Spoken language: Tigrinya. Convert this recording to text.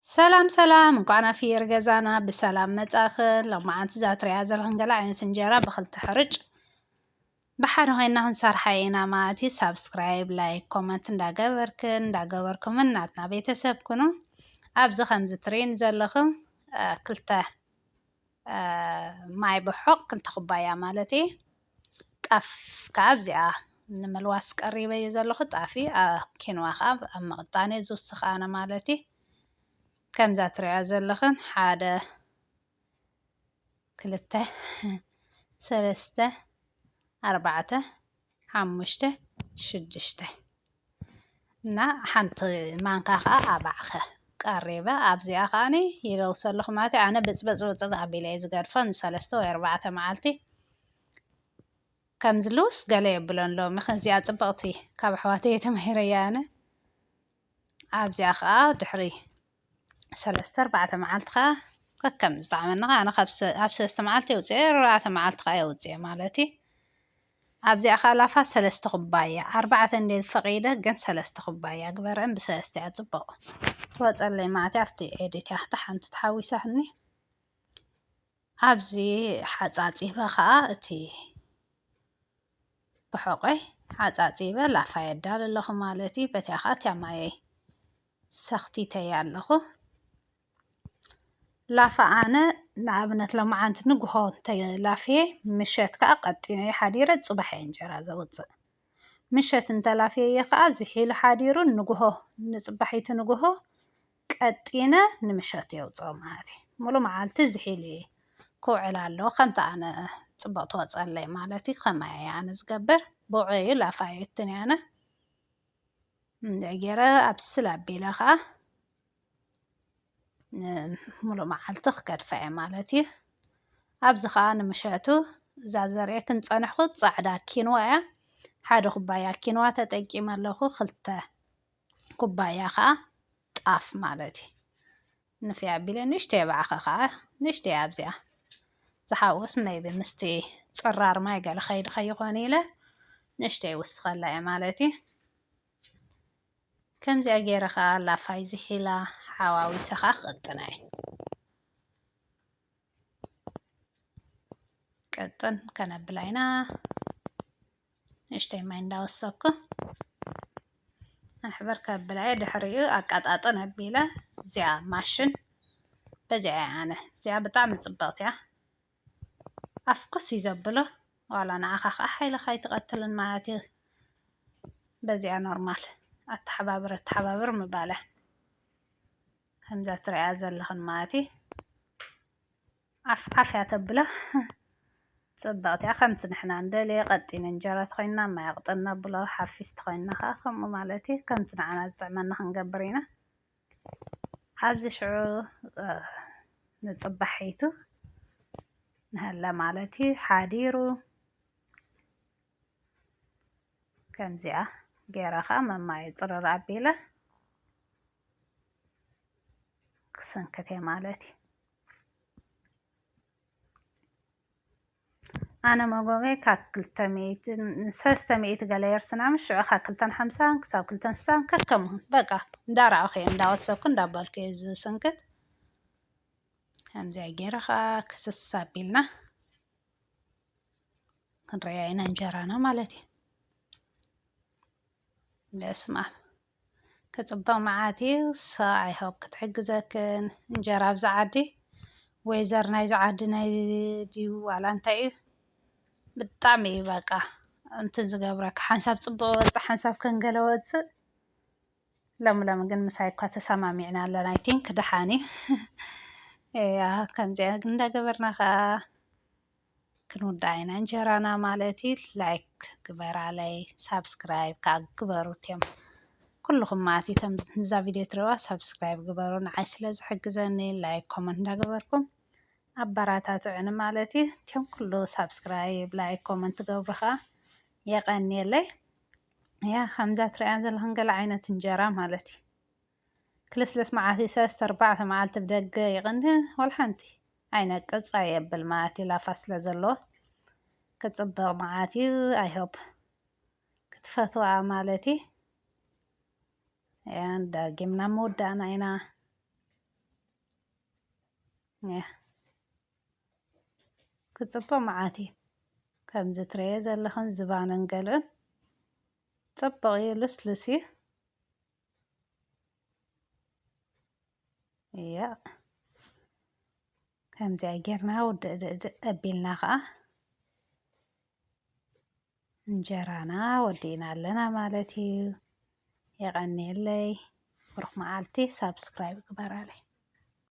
ሰላም ሰላም፣ እንኳዕ ናብ ፍየር ገዛና ብሰላም መጻኽን። ሎማዓንቲ እዛ ትሪኣ ዘለኽን ገለ ዓይነት እንጀራ ብኽልተ ሕርጭ ብሓደ ኮይና ክንሰርሓ ኢና ማለት እዩ። ሳብስክራይብ፣ ላይክ፣ ኮመንት እንዳገበርክን እንዳገበርኩምን ናትና ቤተሰብ ኩኑ። ኣብዚ ከምዚ ትሪእን ዘለኹም፣ እ፣ ክልተ፣ እ፣ ማይ ብሑቕ፣ ክልተ ኩባያ ማለት እዩ። ጣፍ ከዓ ኣብዚኣ ንምልዋስ ቀሪበዮ ዘለኹ ጣፍ እዩ። አ፣ ኪንዋ ከዓ ኣብ ምቕጣን እየ ዝውስኽ ኣነ ማለት እዩ። ከምዛ ትሪኣ ዘለኽን ሓደ፣ ክልተ፣ ሰለስተ፣ ኣርባዕተ፣ ሓሙሽተ፣ ሽዱሽተ እና ሓንቲ ማንካ ከዓ ኣባዕኸ ቀሪበ። ኣብዚኣ ከዓኒ ይለውሰ ኣለኹ ማለት እዩ። ኣነ ብፅበፅበፅ ኣቢለ እየ ዝገድፎ ንሰለስተ ወይ ኣርባዕተ መዓልቲ። ከምዚ ልውስ ገለ የብሎን ሎሚ። ከዚኣ ፅብቕቲ ካብ ኣሕዋተይ እየ ተማሂረያ ኣነ። ኣብዚኣ ከዓ ድሕሪ ሰለስተ ኣርባዕተ መዓልቲ ከዓ ከከም ዝጠዓመኒ ከዓ ኣነ ካብ ሰ-፣ ኣብ ሰለስተ መዓልቲ የውፅኦ፣ ኣርባዕተ መዓልቲ ከዓ የውፅኦ ማለት እዩ። ኣብዚኣ ከዓ ላፋ ሰለስተ ኩባያ፣ ኣርባዕተ እንደ ፈቒደ ግን ሰለስተ ኩባያ ግበረን ብሰለስተ እያ ፅቡቕ ትወፀለይ ማለት እዩ። ኣብቲ ኤዲት እያ ሓንቲ ተሓዊሳትኒ። ኣብዚ ሓፃፂበ ከዓ እቲ ብሕቆይ ሓፃፂበ ላፋ የዳሉ ኣለኹ ማለት እዩ። በቲያ ከዓ እቲያ ማየይ ሰኽቲተያ ኣለኹ። ላፋ ኣነ ንኣብነት ሎማዓንቲ ንግሆ እንተላፍየ ምሸት ከዓ ቀጢነዮ ሓዲረ ፅባሕ እየ እንጀራ ዘውፅእ። ምሸት እንተላፍየዮ ከዓ ዝሒሉ ሓዲሩ ንግሆ፣ ንፅባሒቱ ንግሆ ቀጢነ ንምሸት የውፅኦ ማለት እዩ። ሙሉ መዓልቲ ዝሒሉ ክውዕል ኣለዎ። ከምቲ ኣነ ፅቡቕ ትወፀለይ ማለት እዩ። ከማይ እየ ኣነ ዝገብር። ብውዑ እዩ ላፋ እየ እትንያነ። እንድዒ ገይረ ኣብስል ኣቢለ ከዓ ን-፣ ሙሉእ መዓልቲ ክገድፋ እየ ማለት እዩ። ኣብዚ ከዓ ንምሸቱ እዛ ዘርእየክን ዝፀንሕኩ ፃዕዳ ኪንዋ እያ። ሓደ ኩባያ ኪንዋ ተጠቂመ ኣለኹ። ክልተ ኩባያ ከዓ ጣፍ ማለት እዩ። ንፍያ ኣቢለ ንእሽተይ ባዕኸ ከዓ ንእሽተይ ኣብዚኣ ዝሓውስ maybe ምስቲ ፅራር ማይ ገለ ከይዲ ከይኾን ኢለ ንእሽተይ ይውስኸላ እየ ማለት እዩ። ከምዚኣ ገይረ ከዓ ላፋይ ዝሒላ ሓዋዊሰ ከዓ ክቕጥና እየ። ቅጥን ከነብላ ኢና። ንእሽተይ ማይ እንዳወሰኩ ኣሕበር ከብላ እየ። ድሕሪኡ ኣቃጣጥን ኣቢለ እዚኣ ማሽን በዚኣ እየ ኣነ። እዚኣ ብጣዕሚ ፅብቕቲ እያ። ኣፍኩስ እዩ ዘብሎ። ዋላ ንዓኻ ከዓ ሓይልኻ ኣይትቐትልን ማለት እዩ። በዚኣ ኖርማል ኣተሓባብር ኣተሓባብር ምባል እያ። ከምዛ ትሪኣ ዘለኽን ማለት እዩ። ዓፍ ዓፍ እያ ተብሎ። ፅብቕቲ እያ። ከምቲ ንሕና እንደልየ ቀጢን እንጀራ ተኾይንና ማይ ኣቕጥን ነብሎ፣ ሓፊስ ተኾይንና ከዓ ከምኡ ማለት እዩ። ከምቲ ንዓና ዝጥዕመና ክንገብር ኢና። ኣብዚ ሽዑ፣ እ፣ ንፅባሒቱ ንሃለ ማለት እዩ። ሓዲሩ ከምዚኣ ገይረ ከዓ መማይ ፅርር ኣቢለ ክስንክት እየ ማለት እዩ። ኣነ መጎገይ ካብ ክልተ ሚእቲ፣ ሰለስተ ሚእቲ ገለ የርስና፣ ምስ ሽዑ ካብ ክልተን ሓምሳን ክሳብ ክልተን ስሳን ከከምሁን በቃ እንዳረኣኹ እየ፣ እንዳወሰኩ እንዳበልኩ እየ ዝስንክት። ከምዚኣ ገይረ ከዓ ክስስ ኣቢልና ክንሪኣ ኢና እንጀራና ማለት እዩ። በስመ ኣብ። ክፅብቕ መዓት እዩ። So I hope ክትሕግዘክን። እንጀራ ኣብዚ ዓዲ፣ ወይዘር ናይዚ ዓዲ ናይ ድዩ ዋላ እንታይ እዩ? ብጣዕሚ እዩ በቃ እንትን ዝገብረካ። ሓንሳብ ፅቡቕ ወፅእ፣ ሓንሳብ ከንገለ ወፅእ። ሎሚ ሎሚ ግን ምሳይ እኳ ተሰማሚዕና ኣለና። I think ደሓን እዩ። እያ፣ ከምዚኣ እንዳገበርና ከዓ ክንውዳእ ኢና እንጀራና ማለት እዩ። ላይክ ግበራለይ፣ ሳብስክራይብ ከዓ ግበሩ። እትዮም ኩልኹም ማለት እዩ፣ እቶም ንዛ ቪድዮ ትሪእዋ ሳብስክራይብ ግበሩ። ንዓይ ስለ ዝሕግዘኒ ላይክ፣ ኮመንት እንዳገበርኩም ኣበራታትዕኒ ማለት እዩ። እትዮም ኩሉ ሳብስክራይብ፣ ላይክ፣ ኮመንት ትገብሩ ከዓ የቐንየለይ። ያ፣ ከምዛ ትሪእያ ዘለኽን ገለ ዓይነት እንጀራ ማለት እዩ። ክልስልስ መዓልቲ ሰለስተ ኣርባዕተ መዓልቲ ብደገ ይቕኒ፣ ወላ ሓንቲ ኣይነቅጽ ኣየብል ማለት እዩ፣ ላፋ ስለ ዘለዎ። ክጽብቕ መዓት እዩ፣ I hope ክትፈትዋ ማለት እዩ። ያን ደጊምና ምውዳእና ኢና። ክፅብቕ መዓት እዩ። ከምዚ ትርእዮ ዘለኽን ዝባንን ገለን ፅብቕ እዩ፣ ልስሉስ እዩ። እያ፣ ከምዚኣ ጌርና ውድእ ድእድእ ኣቢልና ኸዓ እንጀራና ወዲእና ኣለና ማለት እዩ። የቐንየለይ። ብሩኽ መዓልቲ። ሳብስክራይብ ግበራለይ።